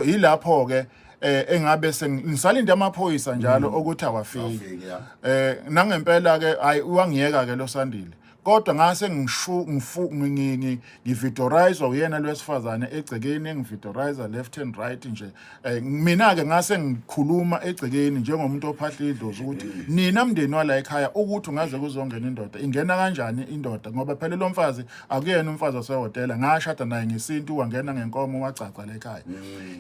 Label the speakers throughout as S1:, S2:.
S1: Yilapho ke engabe sengisalinde amaphoyisa njalo ukuthi awafiki.
S2: Awafiki, ya.
S1: Nangempela ke hayi, wangiyeka ke lo Sandile, kodwa ngase ngishu ngifu ngividorize uyena lwesifazane egcekeni, engividorize left and right nje. Mina ke ngase ngikhuluma egcekeni njengomuntu ophahla idlozi ukuthi nina mndeni wala ekhaya, ukuthi ungaze kuzongena indoda, ingena kanjani indoda? Ngoba phela lo mfazi akuyena umfazi wasehhotela, ngashada naye ngesintu, wangena ngenkomo, wacaca la ekhaya.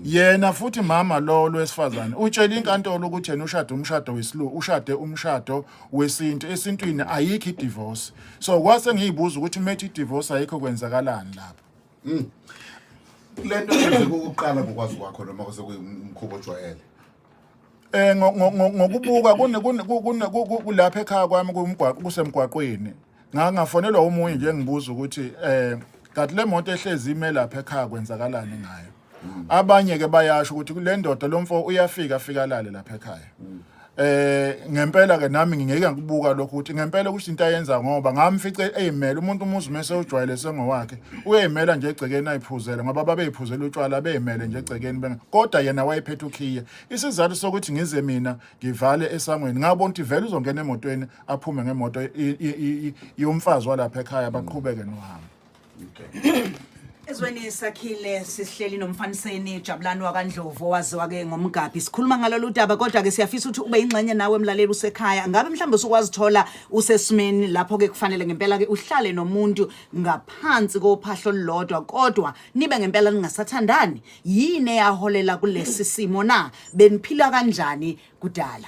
S1: Yena futhi mama lo lwesifazane utshela inkantolo ukuthi yena ushade umshado wesilu, ushade umshado wesintu. Esintwini ayikho i-divorce, so kwase ngiyibuza ukuthi methi i-divorce ayikho, kwenzakalani lapho?
S2: Le nto yenzeka ukuqala ngokwazi kwakho noma kusekuyumkhuba ojwayele?
S1: Ngokubuka kune kune kune kulapha ekhaya kwami, kumgwaqo, kusemgwaqweni. Ngafonelwa omunye nje ngibuza ukuthi kanti le moto ehlezi ime lapha ekhaya kwenzakalani ngayo. Abanye ke bayasho ukuthi kule ndoda, lo mfo uyafika, afika alale lapha ekhaya. Ngempela ke nami ngingeke ngikubuka lokho ukuthi ngempela ukuthi into ayenza, ngoba ngamfice eyimela umuntu umuzi mase ujwayele sengowakhe, uyayimela nje egcekeni ayiphuzele, ngoba babeyiphuzela utshwala, beyimele nje egcekeni benga, kodwa yena wayephethe ukhiye. Isizathu sokuthi ngize mina ngivale esangweni, ngabona ukuthi vele uzongena emotweni, aphume ngemoto yomfazi walapha ekhaya, baqhubeke nohambo.
S3: Ezweni sakhile, sihleli nomfaniseni Jabulani wakaNdlovu, owaziwa ke ngomgabhi. Sikhuluma ngalolu daba, kodwa ke siyafisa ukuthi ube ingxenye nawe mlaleli usekhaya. Ngabe mhlawumbe usukwazithola usesimeni lapho ke kufanele ngempela ke uhlale nomuntu ngaphansi kophahlo olulodwa, kodwa nibe ngempela ningasathandani? Yini eyaholela kulesi simo na? Beniphila kanjani kudala?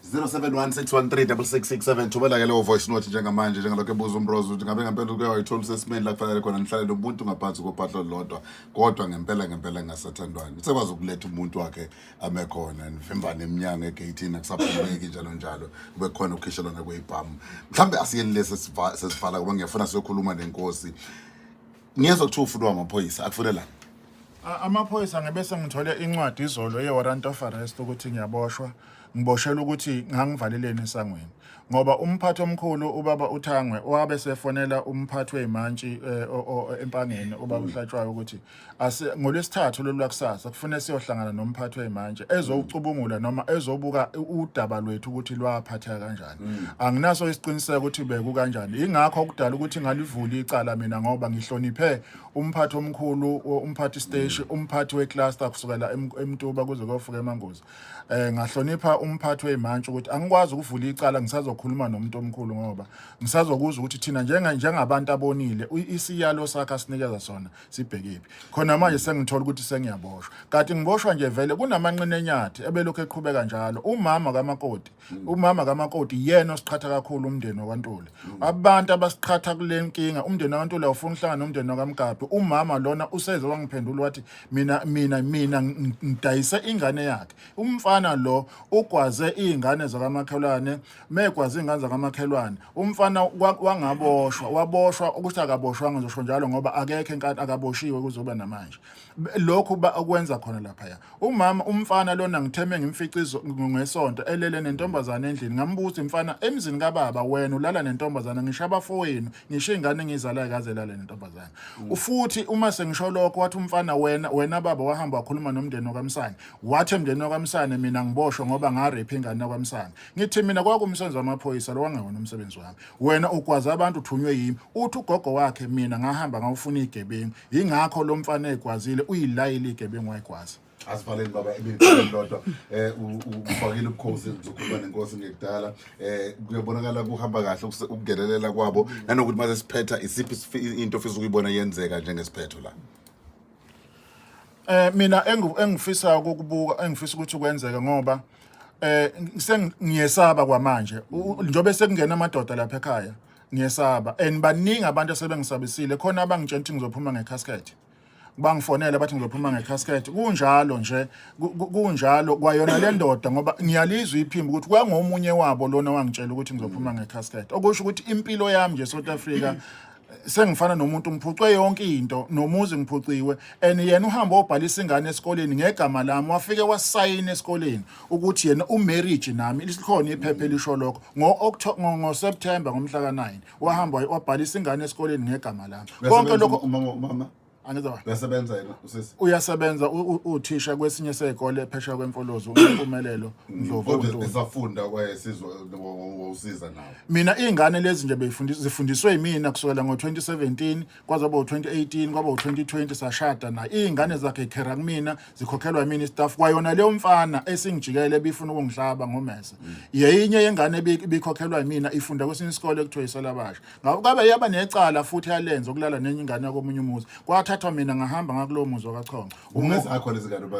S2: 0716136667, thumela ke leyo voice note njengamanje, njengalokho ebuza umrozo ukuthi ngabe ngempela uke wayithola usesimeni la kufanele khona nihlale nomuntu ngaphansi kophahlo olulodwa, kodwa ngempela ngempela ngingasathandwani, sekwazi ukuletha umuntu wakhe ame khona, nivimbane eminyango egeyithini, akusaphumeki, njalo njalo, kube khona ukukhishelwana kweyibhamu? Mhlawumbe asiyeni le sesivala, ngoba ngiyafuna siyokhuluma nenkosi. Ngiyezwa kuthiwa ufunwa amaphoyisa, akufunelani?
S1: Amaphoyisa ngebe sengithole incwadi izolo ye-warrant of arrest ukuthi ngiyaboshwa, ngiboshelwa ukuthi ngangivaleleni esangweni, ngoba umphathi omkhulu ubaba uThangwe wabe sefonela umphathi weyimantshi eMpangeni, ubaba uHlatshwayo, ukuthi ngolwesithathu lolu lwakusasa kufanele siyohlangana nomphathi weyimantshi ezowucubungula noma ezobuka udaba lwethu ukuthi lwaphatheka kanjani. Anginaso isiqiniseko ukuthi beku kanjani, ingakho kudala ukuthi ngalivula icala mina, ngoba ngihloniphe umphathi omkhulu, umphathi siteshi, umphathi wecluster kusukela eMtuba kuze kuyofika eManguzi. Ngahlonipha umphathi weyimantshi ukuthi angikwazi ukuvula icala, ngisazokhuluma nomuntu omkhulu, ngoba ngisazokuzwa ukuthi thina njengabantu abonile, isiyalo sakhe asinikeza sona sibhekephi. Khona manje sengithola ukuthi sengiyaboshwa, kanti ngiboshwa nje vele kunamanqina enyathi ebelokhu eqhubeka njalo. Umama kamakoti, umama kamakoti yena osiqhatha kakhulu umndeni wakwaNtuli. Abantu abasiqhatha kule nkinga, umndeni wakwaNtuli awufuni ukuhlangana nomndeni wakaMgabhi. Umama lona useze wangiphendula wathi mina ngidayise ingane yakhe. Umfana lo ugwaze iy'ngane zakamakhelwane, megwaze iy'ngane zakamakhelwane umfana wangaboshwa, waboshwa ukuthi akaboshwanga, ngizosho njalo ngoba akekho enkantolo, akaboshiwe kuzoba namanje. Lokhu okwenza khona laphaya umama, umfana lona ngitheme ngimfica ngesonto elele nentombazane endlini. Ngambuza, "Mfana, emzini kababa wena ulala nentombazane? Ngisho abafowenu, ngisho ingane engiyizalayo kaze elale nentombazane." Futhi uma sengisho lokho, wathi umfana, Wena baba wahamba wakhuluma nomndeni wakamsane, wathi emndeni wakamsane mina ngiboshwe ngoba ngarepha ingane yakwamsane." Ngithi mina kwakumsebenzi wamaphoyisa lo, wangewona umsebenzi wami. Wena ugwaza abantu, uthunywe yimi. Uthi ugogo wakhe mina ngahamba ngawufuna igebengu, yingakho lo mfana egwazile, uyilayile igebengu wayigwaza.
S2: Asivaleni baba, ibelilodwa. Ufakile ubukhosi, uzokhuluma nenkosi ngekudala. Kuyabonakala kuhamba kahle ukungenelela kwabo, nanokuthi mase siphetha, isiphi into ofisa ukuyibona yenzeka njengesiphetho la?
S1: Mina engifisa ukukubuka, engifisa ukuthi kwenzeke, ngoba sengiyesaba kwamanje njobe sekungena amadoda lapha ekhaya, ngiyesaba and baningi abantu asebengisabisile khona, abangitshela ukuthi ngizophuma ngecasket, bangifonela bathi ngizophuma ngecasket. Kunjalo nje, kunjalo kwayona le ndoda, ngoba ngiyalizwa iphimbo ukuthi kwangomunye wabo lona wangitshela ukuthi ngizophuma ngecasket, okusho ukuthi impilo yami nje South Africa sengifana nomuntu ngiphucwe yonke into, nomuzi ngiphuciwe. And yena uhamba obhalisa ingane esikoleni ngegama lami, wafike wasayina esikoleni ukuthi yena umarriage nami, likhona iphepha elisho lokho. Ngo-September ngomhla ka-9 wahamba wabhalisa ingane esikoleni ngegama lami, konke lokho.
S2: Umama, umama.
S1: Angizwa.
S2: Uyasebenza yena usisi?
S1: Uyasebenza, uthisha kwesinye sezikole phesheya kweMfolozi, uMpumelelo Ndlovu.
S2: Kodwa
S1: uNtuli.
S2: esafunda wayesizwa, wawusiza nawe?
S1: Mina iy'ngane lezi nje beyifundiswa, zifundiswe yimina kusukela ngo-2017 kwaze kwaba u-2018, kwaba u-2020 sashada naye. Iy'ngane zakhe yikhera kumina, zikhokhelwa yimina istaff. Kwayona leyo mfana esingijikele ebifuna ukungihlaba ngomese, yeyinye yengane ibikhokhelwa yimina, ifunda kwesinye isikole ekuthiwa iselabasha. Ngakho kabe yaba necala futhi yalenza ukulala nenye ingane yakomunye umuzi, kwathathwa mina ngahamba ngakulowo muzi wakachonco.
S2: Ungezakho lezi ngane ba